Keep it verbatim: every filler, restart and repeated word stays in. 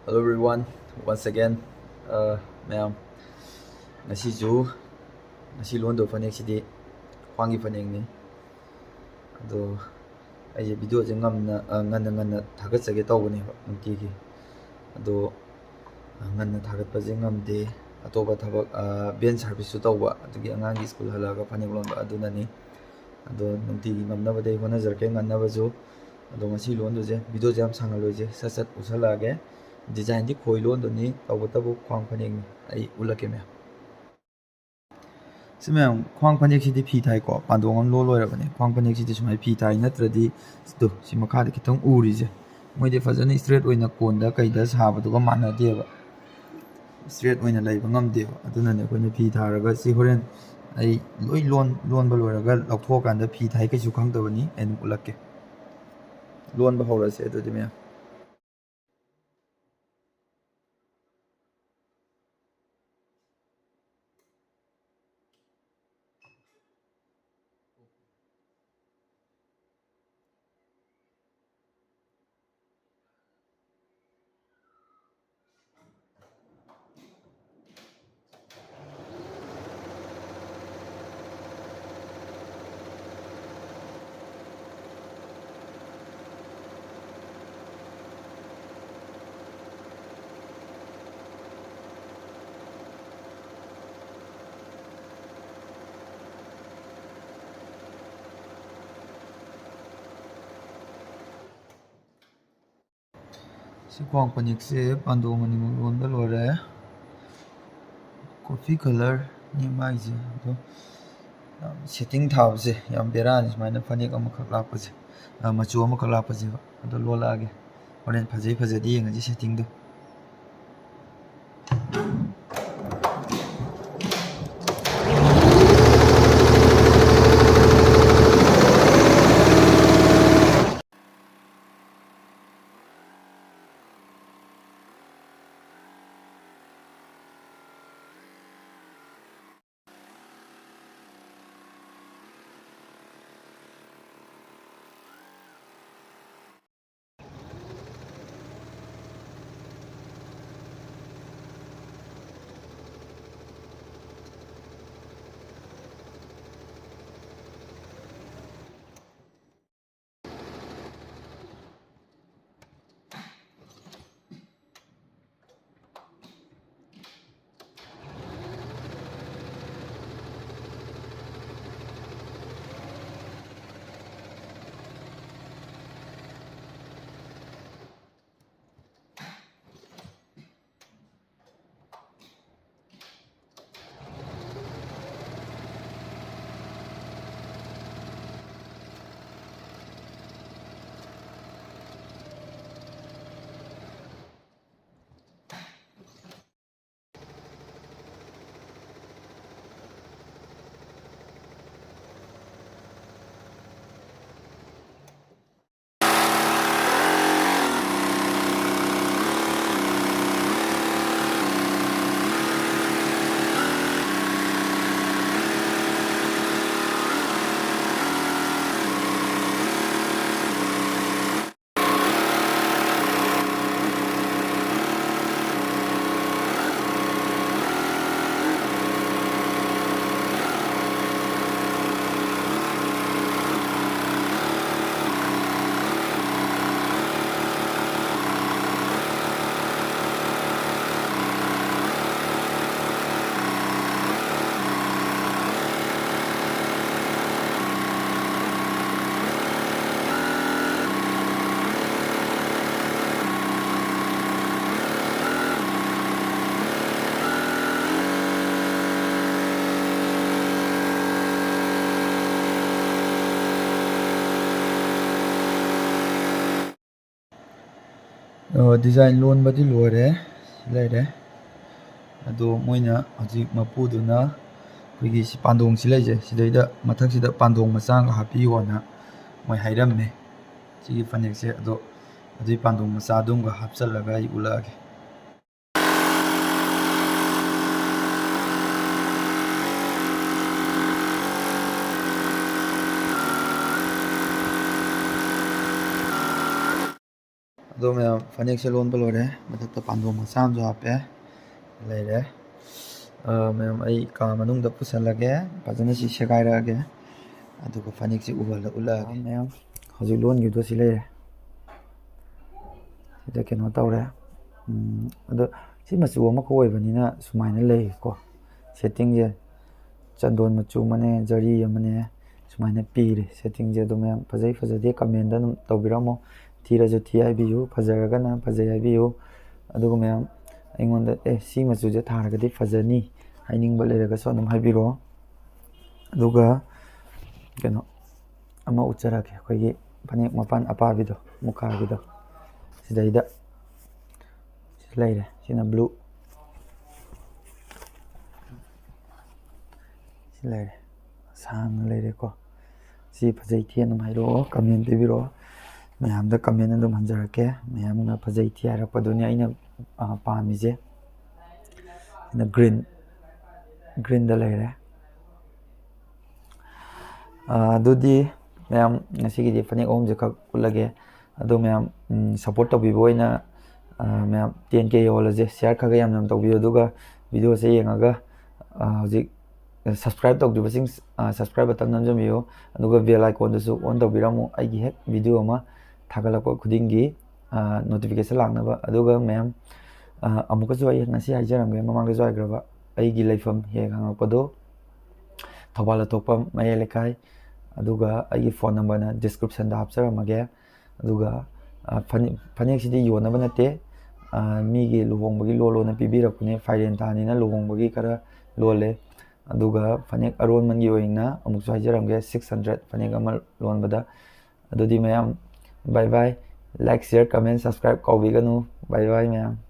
Hello everyone, once again, uh, ꯃꯌꯥꯝ, ꯉꯁꯤꯁꯨ, ꯉꯁꯤ ꯂꯣꯟꯗꯧ ꯐꯅꯦꯛꯁꯤꯗꯤ ꯈ꯭ꯋꯥꯡꯒꯤ ꯐꯅꯦꯛꯅꯤ꯫ ꯑꯗꯣ ꯑꯩꯁꯦ ꯚꯤꯗꯤꯑꯣꯁꯦ ꯉꯝꯅ, ꯑ, ꯉꯟꯅ ꯉꯟꯅ ꯊꯥꯒꯠꯆꯒꯦ ꯇꯧꯕꯅꯦꯕ ꯅꯨꯡꯇꯤꯒꯤ꯫ ꯑꯗꯣ, ꯑ, ꯉꯟꯅ ꯊꯥꯒꯠꯄꯁꯦ ꯉꯝꯗꯦ꯫ ꯑꯇꯣꯞꯄ ꯊꯕꯛ, ꯑ, ꯚꯦꯟ ꯁꯥꯔꯚꯤꯁꯁꯨ ꯇꯧꯕ, ꯑꯗꯨꯒꯤ ꯑꯉꯥꯡꯒꯤ ꯁ꯭ꯀꯨꯜ ꯍꯜꯂꯛꯑꯒ ꯐꯅꯦꯛ ꯂꯣꯟꯕ ꯑꯗꯨꯅꯅꯤ꯫ ꯑꯗꯣ ꯅꯨꯡꯇꯤꯒꯤ ꯉꯝꯅꯕꯗꯤ ꯑꯩ ꯍꯣꯠꯅꯖꯔꯛꯀꯦ ꯉꯟꯅꯕꯁꯨ꯫ ꯑꯗꯣ ꯉꯁꯤ ꯂꯣꯟꯗꯣꯏꯁꯦ, ꯚꯤꯗꯤꯑꯣꯁꯦ ꯌꯥꯝ ꯁꯥꯡꯍꯜꯂꯣꯏꯁꯦ, ꯁꯠ ꯁꯠ ꯎꯠꯁꯜꯂꯛꯑꯒꯦ꯫ ꯗꯤꯖꯥꯏꯟꯗꯤ ꯈꯣꯏ ꯂꯣꯟꯗꯨꯅꯤ, ꯇꯧꯕꯇꯕꯨ ꯈ꯭ꯋꯥꯡ ꯐꯅꯦꯛꯅꯤ꯫ ꯑꯩ ꯎꯠꯂꯛꯀꯦ ꯃꯌꯥꯝ꯫ ꯁꯤ ꯃꯌꯥꯝ, ꯈ꯭ꯋꯥꯡ ꯐꯅꯦꯛꯁꯤꯗꯤ ꯐꯤ ꯊꯥꯏꯀꯣ, ꯄꯥꯟꯗꯣꯡ ꯑꯃ ꯂꯣꯟ ꯂꯣꯏꯔꯕꯅꯦ꯫ ꯈ꯭ꯋꯥꯡ ꯐꯅꯦꯛꯁꯤꯗꯤ ꯁꯨꯃꯥꯏꯅ ꯐꯤ ꯊꯥꯏ, ꯅꯠꯇ꯭ꯔꯗꯤ ꯁꯤꯗꯣ, ꯁꯤ ꯃꯈꯥꯗ ꯈꯤꯇꯪ ꯎꯔꯤꯁꯦ, ꯃꯣꯏꯗꯤ ꯐꯖꯅ ꯏꯁꯇ꯭ꯔꯦꯠ ꯑꯣꯏꯅ ꯀꯣꯟꯗ ꯀꯩꯗ ꯁꯥꯕꯗꯨꯒ ꯃꯥꯟꯅꯗꯦꯕ, ꯏꯁꯇ꯭ꯔꯦꯠ ꯑꯣꯏꯅ ꯂꯩꯕ ꯉꯝꯗꯦꯕ꯫ ꯑꯗꯨꯅꯅꯦ ꯑꯩꯈꯣꯏꯅ ꯐꯤ ꯊꯥꯔꯒ, ꯁꯤ ꯍꯣꯔꯦꯟ ꯑꯩ ꯂꯣꯏ ꯂꯣꯟ-, ꯂꯣꯟꯕ ꯂꯣꯏꯔꯒ ꯂꯧꯊꯣꯛꯑꯀꯥꯟꯗ ꯐꯤ ꯊꯥꯏ ꯀꯩꯁꯨ ꯈꯪꯗꯕꯅꯤ, ꯑꯩ ꯑꯗꯨꯝ ꯎꯠꯂꯛꯀꯦ꯫ ꯂꯣꯟꯕ ꯍꯧꯔꯁꯦ ꯑꯗꯨꯗꯤ ꯃꯌꯥꯝ꯫ ꯁꯤ ꯈ꯭ꯋꯥꯡ ꯐꯅꯦꯛꯁꯦ ꯄꯥꯟꯗꯣꯡ ꯑꯅꯤꯃꯛ ꯂꯣꯟꯕ ꯂꯣꯏꯔꯦ꯫ Coffee colourꯅꯤ ꯃꯥꯏꯁꯦ꯫ ꯑꯗꯣ ꯌꯥꯝ setting ꯊꯥꯕꯁꯦ ꯌꯥꯝ ꯕꯦꯔꯥꯅꯤ, ꯁꯨꯃꯥꯏꯅ ꯐꯅꯦꯛ ꯑꯃꯈꯛ ꯂꯥꯛꯄꯁꯦ, ꯑ, ꯃꯆꯨ ꯑꯃꯈꯛ ꯂꯥꯛꯄꯁꯦꯕ꯫ ꯑꯗꯣ ꯂꯣꯜꯂꯛꯑꯒꯦ, ꯍꯣꯔꯦꯟ ꯐꯖꯩ ꯐꯖꯗꯦ ꯌꯦꯡꯉꯁꯤ settingꯗꯣ꯫ ꯗꯤꯖꯥꯏꯟ ꯂꯣꯟꯕꯗꯤ ꯂꯣꯏꯔꯦ, ꯂꯩꯔꯦ꯫ ꯑꯗꯣ ꯃꯣꯏꯅ ꯍꯧꯖꯤꯛ ꯃꯄꯨꯗꯨꯅ ꯑꯩꯈꯣꯏꯒꯤ ꯁꯤ ꯄꯥꯟꯗꯣꯡꯁꯤ ꯂꯩꯖꯩ, ꯁꯤꯗꯩꯗ ꯃꯊꯛꯁꯤꯗ ꯄꯥꯟꯗꯣꯡ ꯃꯆꯥ ꯑꯃꯒ ꯍꯥꯞꯄꯤꯌꯣꯅ ꯃꯣꯏ ꯍꯥꯏꯔꯝꯃꯦ꯫ ꯁꯤꯒꯤ ꯐꯅꯦꯛꯁꯦ ꯑꯗꯣ ꯑꯗꯨꯒꯤ ꯄꯥꯟꯗꯣꯡ ꯃꯆꯥꯗꯨꯝꯒ ꯍꯥꯞꯆꯜꯂꯒ ꯑꯩ ꯎꯠꯂꯛꯑꯒꯦ꯫ ꯑꯗꯣ ꯃꯌꯥꯝ, ꯐꯅꯦꯛꯁꯦ ꯂꯣꯟꯕ ꯂꯣꯏꯔꯦ꯫ ꯃꯊꯛꯇ ꯄꯥꯟꯗꯣꯡ ꯃꯆꯥ ꯑꯃꯁꯨ ꯍꯥꯞꯄꯦ꯫ ꯂꯩꯔꯦ꯫ ꯑ, ꯃꯌꯥꯝ, ꯑꯩ ꯀꯥ ꯃꯅꯨꯡꯗ ꯄꯨꯁꯜꯂꯒꯦ꯫ ꯐꯖꯅ ꯁꯤ ꯁꯦꯒꯥꯏꯔꯛꯑꯒꯦ꯫ ꯑꯗꯨꯒ ꯐꯅꯦꯛꯁꯤ ꯎꯍꯜꯂ-, ꯎꯠꯂꯛꯑꯒꯦ꯫ ꯃꯌꯥꯝ, ꯍꯧꯖꯤꯛ ꯂꯣꯟꯈꯤꯕꯗꯣ ꯁꯤ ꯂꯩꯔꯦ꯫ ꯁꯤꯗ ꯀꯩꯅꯣ ꯇꯧꯔꯦ꯫ ꯎꯝ, ꯑꯗꯣ ꯁꯤ ꯃꯆꯨ ꯑꯃꯈꯛ ꯑꯣꯏꯕꯅꯤꯅ ꯁꯨꯃꯥꯏꯅ ꯂꯩꯀꯣ꯫ ꯁꯦꯠꯇꯤꯡꯁꯦ ꯆꯟꯗꯣꯟ ꯃꯆꯨ ꯑꯃꯅꯦ, ꯖꯔꯤ ꯑꯃꯅꯦ, ꯁꯨꯃꯥꯏꯅ ꯄꯤꯔꯦ꯫ ꯁꯦꯠꯇꯤꯡꯁꯦ ꯑꯗꯨꯝ ꯃꯌꯥꯝ ꯐꯖꯩ ꯐꯖꯗꯦ ꯀꯃꯦꯟꯗ ꯑꯗꯨꯝ ꯇꯧꯕꯤꯔꯝꯃꯣ꯫ ꯊꯤꯔꯁꯨ ꯊꯤ ꯍꯥꯏꯕꯤꯌꯨ, ꯐꯖꯔꯒꯅ ꯐꯖꯩ ꯍꯥꯏꯕꯤꯌꯨ꯫ ꯑꯗꯨꯒ ꯃꯌꯥꯝ ꯑꯩꯉꯣꯟꯗ "ꯑꯦ, ꯁꯤ ꯃꯆꯨꯁꯦ ꯊꯥꯔꯒꯗꯤ ꯐꯖꯅꯤ" ꯍꯥꯏꯅꯤꯡꯕ ꯂꯩꯔꯒꯁꯨ ꯑꯗꯨꯝ ꯍꯥꯏꯕꯤꯔꯛꯑꯣ꯫ ꯑꯗꯨꯒ ꯀꯩꯅꯣ ꯑꯃ ꯎꯠꯆꯔꯛꯀꯦ, ꯑꯩꯈꯣꯏꯒꯤ ꯐꯅꯦꯛ ꯃꯄꯥꯟ ꯑꯄꯥꯕꯤꯗꯣ, ꯃꯨꯀꯥꯒꯤꯗꯣ, ꯁꯤꯗꯩꯗ ꯁꯤ ꯂꯩꯔꯦ꯫ ꯁꯤꯅ ꯕ꯭ꯂꯨ꯫ ꯁꯤ ꯂꯩꯔꯦ꯫ ꯁꯥꯡꯅ ꯂꯩꯔꯦꯀꯣ꯫ ꯁꯤ ꯐꯖꯩ ꯊꯤ ꯑꯗꯨꯝ ꯍꯥꯏꯔꯛꯑꯣ, ꯀꯃꯦꯟ ꯄꯤꯕꯤꯔꯛꯑꯣ꯫ ꯃꯌꯥꯝꯗ ꯀꯃꯦꯟ ꯑꯗꯨꯝ ꯍꯟꯖꯔꯛꯀꯦ꯫ ꯃꯌꯥꯝꯅ ꯐꯖꯩ ꯊꯤ ꯍꯥꯏꯔꯛꯄꯗꯨꯅꯤ ꯑꯩꯅ, ꯑ, ꯄꯥꯝꯃꯤꯁꯦ꯫ ꯁꯤꯅ ꯒ꯭ꯔꯤꯟ, ꯒ꯭ꯔꯤꯟꯗ ꯂꯩꯔꯦ꯫ ꯑ, ꯑꯗꯨꯗꯤ ꯃꯌꯥꯝ, ꯉꯁꯤꯒꯤꯗꯤ ꯐꯅꯦꯛ ꯑꯍꯨꯝꯁꯦ ꯈꯛ ꯎꯠꯂꯒꯦ꯫ ꯑꯗꯣ ꯃꯌꯥꯝ, ꯎꯝ, ꯁꯞꯄꯣꯔꯠ ꯇꯧꯕꯤꯕ ꯑꯣꯏꯅ, ꯑ, ꯃꯌꯥꯝ, ꯇꯦꯟ ꯀꯦ ꯌꯧꯍꯜꯂꯁꯦ꯫ ꯁꯤꯌꯥꯔ ꯈꯔ ꯈꯔ ꯌꯥꯝ ꯌꯥꯝ ꯇꯧꯕꯤꯌꯨ꯫ ꯑꯗꯨꯒ ꯚꯤꯗꯤꯑꯣꯁꯦ ꯌꯦꯡꯉꯒ, ꯑ, ꯍꯧꯖꯤꯛ ꯁꯕꯁꯀ꯭ꯔꯥꯏꯕ ꯇꯧꯗ꯭ꯔꯤꯕꯁꯤꯡ, ꯑ, ꯁꯕꯁꯀ꯭ꯔꯥꯏꯕ ꯕꯇꯟ ꯅꯝꯖꯟꯕꯤꯌꯨ꯫ ꯑꯗꯨꯒ ꯕꯦꯜ ꯑꯥꯏꯀꯣꯟꯗꯨꯁꯨ ꯑꯣꯟ ꯇꯧꯕꯤꯔꯝꯃꯨ, ꯑꯩꯒꯤ ꯍꯦꯛ ꯚꯤꯗꯤꯑꯣ ꯑꯃ ꯊꯥꯒꯠꯂꯛꯄ ꯈꯨꯗꯤꯡꯒꯤ, ꯑ, ꯅꯣꯇꯤꯐꯤꯀꯦꯁꯟ ꯂꯥꯛꯅꯕ꯫ ꯑꯗꯨꯒ ꯃꯌꯥꯝ, ꯑ, ꯑꯃꯨꯛꯀꯁꯨ ꯑꯩ ꯉꯁꯤ ꯍꯥꯏꯖꯔꯝꯒꯦ, ꯃꯃꯥꯡꯗꯁꯨ ꯍꯥꯏꯈ꯭ꯔꯕ, ꯑꯩꯒꯤ ꯂꯩꯐꯝ ꯍꯦꯛ ꯍꯪꯉꯛꯄꯗꯣ, ꯊꯧꯕꯥꯜ ꯑꯊꯣꯛꯄꯝ ꯃꯌꯥꯏ ꯂꯩꯀꯥꯏ꯫ ꯑꯗꯨꯒ ꯑꯩꯒꯤ ꯐꯣꯟ ꯅꯝꯕꯔꯅ ꯗꯤꯁꯀ꯭ꯔꯤꯞꯁꯟꯗ ꯍꯥꯞꯆꯔꯝꯃꯒꯦ꯫ ꯑꯗꯨꯒ, ꯑ, ꯐꯅꯦꯛ-, ꯐꯅꯦꯛꯁꯤꯗꯤ ꯌꯣꯟꯅꯕ ꯅꯠꯇꯦ, ꯑ, ꯃꯤꯒꯤ ꯂꯨꯍꯣꯡꯕꯒꯤ ꯂꯣ ꯂꯣꯅ ꯄꯤꯕꯤꯔꯛꯄꯅꯦ꯫ ꯐꯥꯏꯔꯦꯟ ꯊꯥꯅꯤꯅ ꯂꯨꯍꯣꯡꯕꯒꯤ ꯈꯔ ꯂꯣꯜꯂꯦ꯫ ꯑꯗꯨꯒ ꯐꯅꯦꯛ ꯑꯔꯣꯟꯃꯟꯒꯤ ꯑꯣꯏꯅ ꯑꯃꯨꯛꯁꯨ ꯍꯥꯏꯖꯔꯝꯒꯦ, ꯁꯤꯛꯁ ꯍꯟꯗ꯭ꯔꯦꯠ ꯐꯅꯦꯛ ꯑꯃ ꯂꯣꯟꯕꯗ꯫ ꯑꯗꯨꯗꯤ ꯃꯌꯥꯝ, ꯕꯥꯏ ꯕꯥꯏ꯫ Like, share, comment, subscribe ꯀꯥꯎꯕꯤꯒꯅꯨ꯫ Bye bye ꯃꯌꯥꯝ꯫